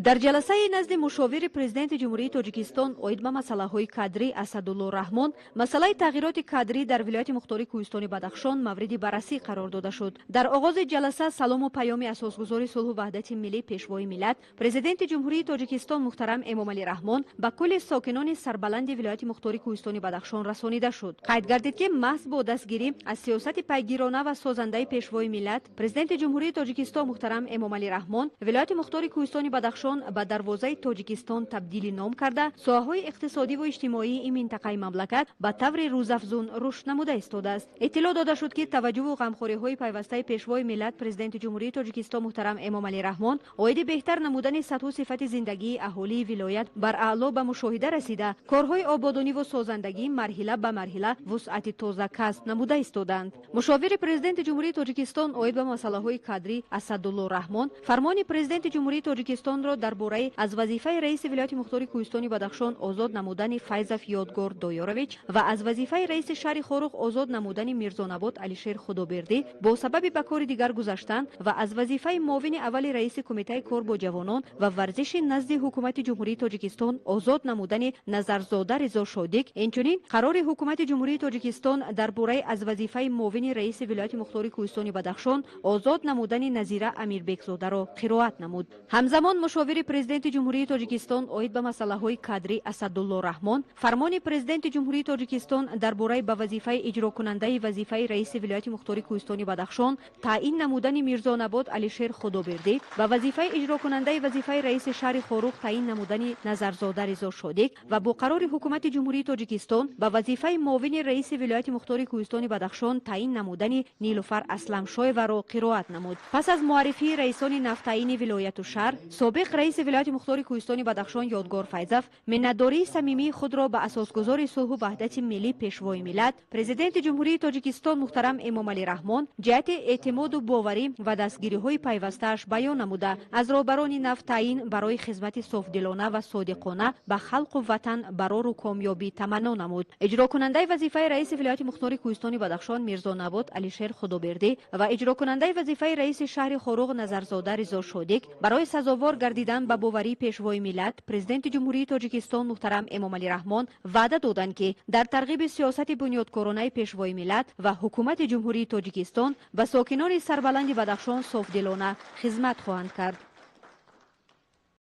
Дар ҷаласаи назди мушовири Президенти Ҷумҳурии Тоҷикистон оид ба масъалаҳои кадрӣ Асадулло Раҳмон масъалаи тағйироти кадрӣ дар вилояти мухтори Кӯҳистони Бадахшон мавриди баррасӣ қарор дода шуд. Дар оғози ҷаласа салому паёми асосгузори сулҳу ваҳдати миллӣ, Пешвои миллат, Президенти Ҷумҳурии Тоҷикистон муҳтарам Эмомалӣ Раҳмон ба кулли сокинони сарбаланди вилояти мухтори Кӯҳистони Бадахшон расонида шуд. Қайд гардид, ки маҳз бо дастгирӣ аз сиёсати пайгирона ва созандаи Пешвои миллат, Президенти Ҷумҳурии Тоҷикистон муҳтарам Эмомалӣ Раҳмон вилояти мухтори Кӯҳистони Бадахшон ба дарвозаи Тоҷикистон табдили ном карда, соҳаҳои иқтисодиву иҷтимоии ин минтақаи мамлакат ба таври рӯзафзун рушд намуда истодааст. Иттилоъ дода шуд, ки таваҷҷӯҳу ғамхориҳои пайвастаи Пешвои миллат, Президенти Ҷумҳурии Тоҷикистон муҳтарам Эмомалӣ Раҳмон оиди беҳтар намудани сатҳу сифати зиндагии аҳолии вилоят бар аъло ба мушоҳида расида, корҳои ободониву созандагӣ марҳила ба марҳила вусъати тоза касб намуда истодаанд. Мушовири Президенти Ҷумҳурии Тоҷикистон оид ба масъалаҳои кадрӣ Асадулло Раҳмон фармони Президенти Ҷумҳурии Тоҷикистонро дар бораи аз вазифаи раиси вилояти мухтори Кӯҳистони Бадахшон озод намудани Файзов Ёдгор Доёрович ва аз вазифаи раиси шаҳри Хоруғ озод намудани Мирзонабот Алишер Худобердӣ бо сабаби ба кори дигар гузаштан ва аз вазифаи муовини аввали раиси Кумитаи кор бо ҷавонон ва варзиши назди Ҳукумати Ҷумҳурии Тоҷикистон озод намудани Назарзода Ризо Шодик, инчунин қарори Ҳукумати Ҷумҳурии Тоҷикистон дар бораи аз вазифаи муовини раиси вилояти мухтори Кӯҳистони Бадахшон озод намудани Назира Амирбекзодаро қироат намуд. Ҳамзамон мушовири Президенти Ҷумҳурии Тоҷикистон оид ба масъалаҳои кадрӣ Асадулло Раҳмон фармони Президенти Ҷумҳурии Тоҷикистон дар бораи ба вазифаи иҷрокунандаи вазифаи раиси вилояти мухтори Кӯҳистони Бадахшон таъин намудани Мирзонабот Алишер Худобердӣ, ба вазифаи иҷрокунандаи вазифаи раиси шаҳри Хоруғ таъин намудани Назарзода Ризо Шодик ва бо қарори Ҳукумати Ҷумҳурии Тоҷикистон ба вазифаи муовини раиси вилояти мухтори Кӯҳистони Бадахшон таъин намудани Нилуфар Асламшоеваро қироат намуд. Пас аз муаррифии раисони навтаъини вилояту шаҳр, собиқ раиси вилояти мухтори Кӯҳистони Бадахшон Ёдгор Файзов миннатдории самимии худро ба асосгузори сулҳу ваҳдати миллӣ, Пешвои миллат, Президенти Ҷумҳурии Тоҷикистон муҳтарам Эмомалӣ Раҳмон ҷиҳати эътимоду боварӣ ва дастгириҳои пайвастааш баён намуда, аз роҳбарони навтаъин барои хизмати софдилона ва содиқона ба халқу ватан барору комёбӣ таманно намуд. Иҷрокунандаи вазифаи раиси вилояти мухтори Кӯҳистони Бадахшон Мирзонабот Алишер Худобердӣ ва иҷрокунандаи вазифаи раиси шаҳри Хоруғ Назарзода Ризо Шодик барои сазовор гардидан ба боварии Пешвои миллат, Президенти Ҷумҳурии Тоҷикистон муҳтарам Эмомалӣ Раҳмон ваъда доданд, ки дар тарғиби сиёсати бунёдкоронаи Пешвои миллат ва Ҳукумати Ҷумҳурии Тоҷикистон ба сокинони сарбаланди Бадахшон софдилона хизмат хоҳанд кард.